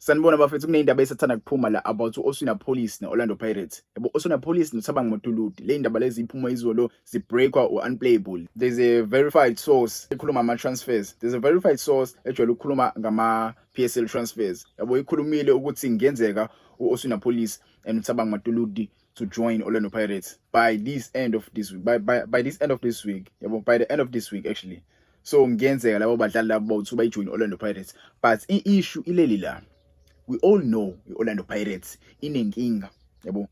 Sanibona bafethu, kuneyindaba esathanda kuphuma la about u-Oswin Appollis ne-Orlando Pirates. Yabo, Oswin Appollis noThabang Matuludi. Le ndaba lezi iphuma izolo, zibreakwa u-Unplayable. There's a verified source ekhuluma ama-transfers. There's a verified source ejwayele ukukhuluma ngama-PSL transfers. Yabo, ikhulumile ukuthi kungenzeka u-Oswin Appollis and uThabang Matuludi to join Orlando Pirates by this end of this week, by this end of this week. Yabo, by the end of this week actually. So kungenzeka labo badlali labo bawu-two bayijoin Orlando Pirates. But i-issue ileli la. We all know i-Orlando Pirates inenkinga, yabo,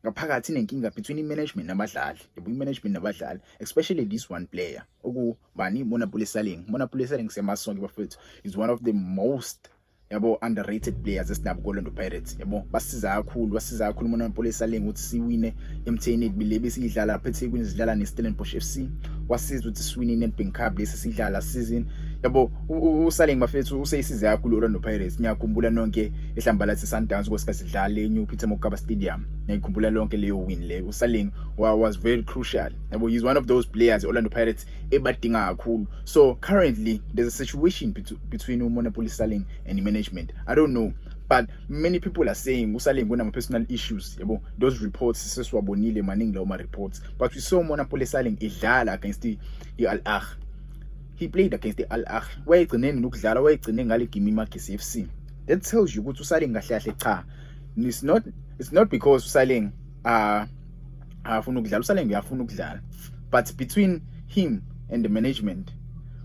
ngaphakathi inenkinga between i-management nabadlali, yabo, i-management nabadlali, especially this one player okubani Monnapule Saleng. Monnapule Saleng, siyamazi sonke bafethu, is one of the most, yabo, underrated players esinabo ku-Orlando Pirates. Yabo, basiza kakhulu, basiza kakhulu Monnapule Saleng ukuthi siwine MTN 8 le besiyidlala lapha eThekwini, sidlala neStellenbosch FC. Wasiza ukuthi siwine iNedbank Cup lesi sidlala season. Yabo, uSaleng bafethu useyisize kakhulu Orlando Pirates. Ngiyakhumbula nonke ehlambalathi Sundowns kwesikhathi sidlala eNew Peter Mokaba Stadium. Ngiyakhumbula lonke leyo win leyo, uSaleng was very crucial. Yabo, he's one of those players Orlando Pirates ebadinga kakhulu. So currently there's a situation between uMonnapule Saleng and the management. I don't know, but many people are saying uSaleng kunama personal issues. Yabo, those reports sesiwabonile maningi lawo ma reports, but we saw Monnapule Saleng idlala against the Al Ahly. He played against the Al Ahly, wayegcineni nokudlala, wayegcine ngale game iMagesi FC. That tells you ukuthi uSaleng kahle kahle cha, it's not because uSaleng afuna ukudlala. USaleng uyafuna ukudlala, but between him and the management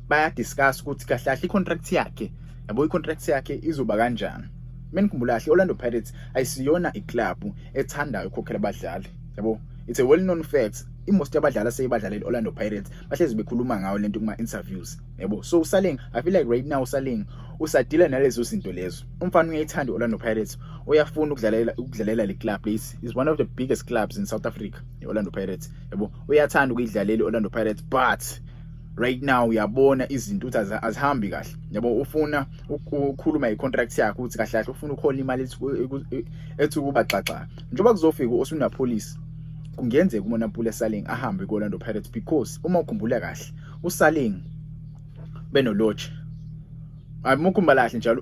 baya discuss ukuthi kahle kahle i-contract yakhe, yabo, i-contract yakhe izoba kanjani. Menikhumbula kahle, Orlando Pirates ayisiyona iclub ethandayo ukukhokhela abadlali. Yabo, it's a well known fact, i-most yabadlali aseyibadlalela Orlando Pirates bahlezi bekhuluma ngayo lento kuma interviews. Yabo, so uSaleng, I feel like right now uSaleng usadila nalezo zinto lezo. Umfana uyayithanda Orlando Pirates, uyafuna ukudlalela le club lesi, is one of the biggest clubs in South Africa, iOrlando Pirates. Yabo, uyathanda ukuyidlalela iOrlando Pirates, but right now uyabona izinto ukuthi azihambi kahle. Yabo, ufuna ukukhuluma icontract yakhe ukuthi kahle kahle ufuna ukhola imali ethi kuba xaxa. Njengoba kuzofika uOswin Appollis, kungenzeka uMonnapule Saleng ahambe ku-Orlando Pirates, because uma ukhumbula kahle uSaleng beno Lorch, ayimukhumbula kahle njalo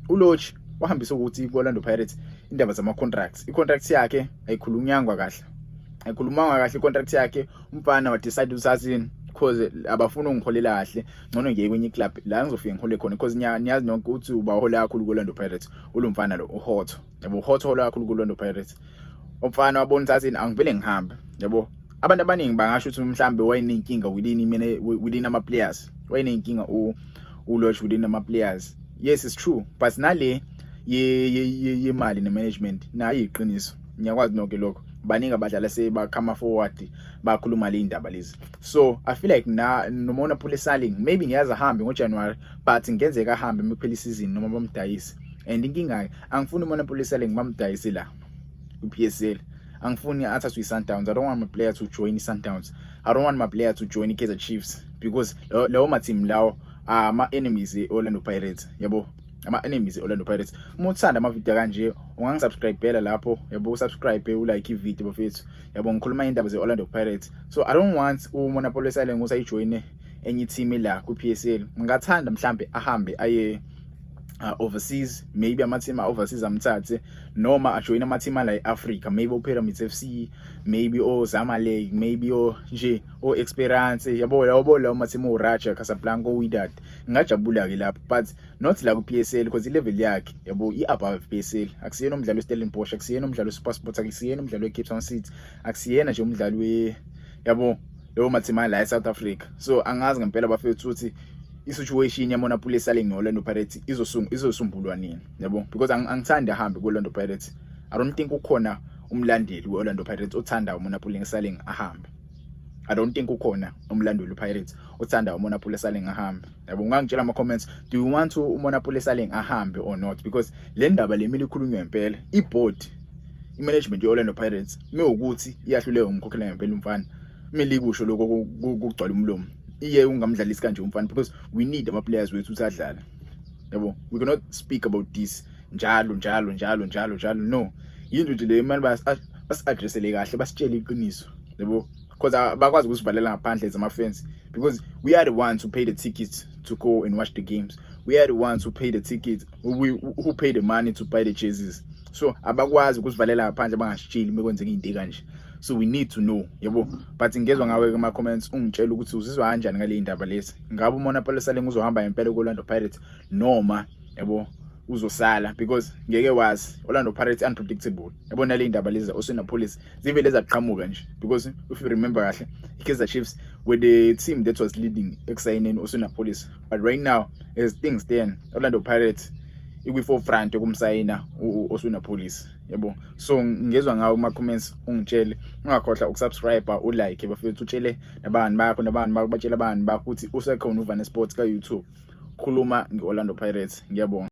uLorch wahambisa ukuthi ku-Orlando Pirates indaba zama contracts, i-contract yakhe ayikhulunyangwa kahle, ayikhulumanga kahle i-contract yakhe. Umfana wa decide ukuthi athini, because abafuna ungiholela kahle, ngcono ngiye kwenye club la ngizofika ngihole khona, because niyazi nonke ukuthi ubahola kakhulu ku-Orlando Pirates ulomfana lo uHotto. Yabo, uHotto hola kakhulu ku-Orlando Pirates. Umfana wabona ukuthi athini, angivele ngihambe. Yabo, abantu abaningi bangasho ukuthi mhlambe wayenenkinga within ama players, wayenenkinga uLorch within ama players. Yes, it's true, but nale ye yemali ne management nayo iqiniso, ngiyakwazi nonke lokho. Baningi abadlali sebakhama forward bakhuluma le indaba lezi. So I feel like na noMonnapule Saleng maybe ngiyazi ahambe ngoJanuary, but ngenzeka ahambe mekuphela isizini noma bamdayise. And inkinga, angifuni uMonnapule Saleng bamdayise la ku-PSL. Angifuni athathwe i-Sundowns. I don't want my player to join i-Sundowns. I don't want my player to join i-Kaizer Chiefs, because lawo ma-team lawo ama-enemies e-Orlando Pirates. Yabo, ama-enemies e-Orlando Pirates. Uma uthanda amavidiyo kanje, ungangisubscribela lapho. Yabo, usubscribe, ulike ividiyo bafethu. Yabo, ngikhuluma indaba ze-Orlando Pirates, so I don't want uMonnapule Saleng ukuthi ayijoyine enye team la ku-PSL. Ngingathanda mhlambe ahambe aye overseas, maybe ama-team overseas amthathe, noma ajoyine ama-team ala e-Africa, maybe o-Pyramids FC, maybe o-Zamalek, maybe o nje o-Esperance. Yabo, lawo ma-team, o-Raja Casablanca, o-Wydad, ngingajabula-ke lapho, but not la ku-PSL, because i-level yakhe, yabo, i-above PSL. Akusiyena umdlalo we-Stellenbosch, akusiyena umdlalo we-SuperSport, akusiyena umdlalo we-Cape Town City, akusiyena nje umdlalo we, yabo, lawo ma-team ala e-South Africa. So angazi ngempela bafethu ukuthi i-situation yaMonnapule Saleng no-Orlando Pirates izosumbulwa nini. Yabo, because angithandi ahambe ku-Orlando Pirates. I don't think ukhona umlandeli we-Orlando Pirates othanda uMonnapule Saleng ahambe. I don't think ukhona umlandeli we-Pirates othanda uMonnapule Saleng ahambe. Yabo, ungangitshela ama comments, do you want uMonnapule Saleng ahambe or not? Because le ndaba le kumele ikhulunywe ngempela. I-board, i-management ye-Orlando Pirates, mewukuthi iyahluleka umkhokhela ngempela umfana, kumele ikusho lokho kugcwala umlomo, iye ungamdlalisi kanje umfana, because we need ama players wethu ukuthi adlale. Yabo, we cannot speak about this njalo njalo njalo njalo njalo. No, yinto nje le manje basi-addressele kahle, basitshele iqiniso. Yabo, because bakwazi ukusivalela ngaphandle as ama-fans, because we are the ones who pay the tickets to go and watch the games. We are the ones who pay the ticket, who pay the money to buy the jerseys, so abakwazi ukusivalela ngaphandle bangasitsheli mekwenzeka into kanje. So we need to know, yabo. But ngezwa ngawe kuma comments, ungitshela ukuthi uzizwa kanjani ngale ndaba lezi. Ngabe uMonnapule Saleng uzohamba impela ku-Orlando Pirates noma, yabo, uzosala? Because ngeke wazi, Orlando Pirates unpredictable, yabo. Nale indaba lezi Oswin Appollis zivele zaqhamuka nje, because if you remember kahle, iKaizer Chiefs were the team that was leading ekusayineni Oswin Appollis, but right now, as things stand, Orlando Pirates ikwi-forefront yokumsayina u-Oswin Appollis, yabo. So ngezwa ngawo kuma comments, ungitshele. Ungakhohlwa ukusubscribe, ulike, bafethu, utshele nabangani bakho, nabangani bakho batshele abangani bakho ukuthi usekhona uVane Sports ka YouTube, khuluma ngeOrlando Pirates. Ngiyabonga.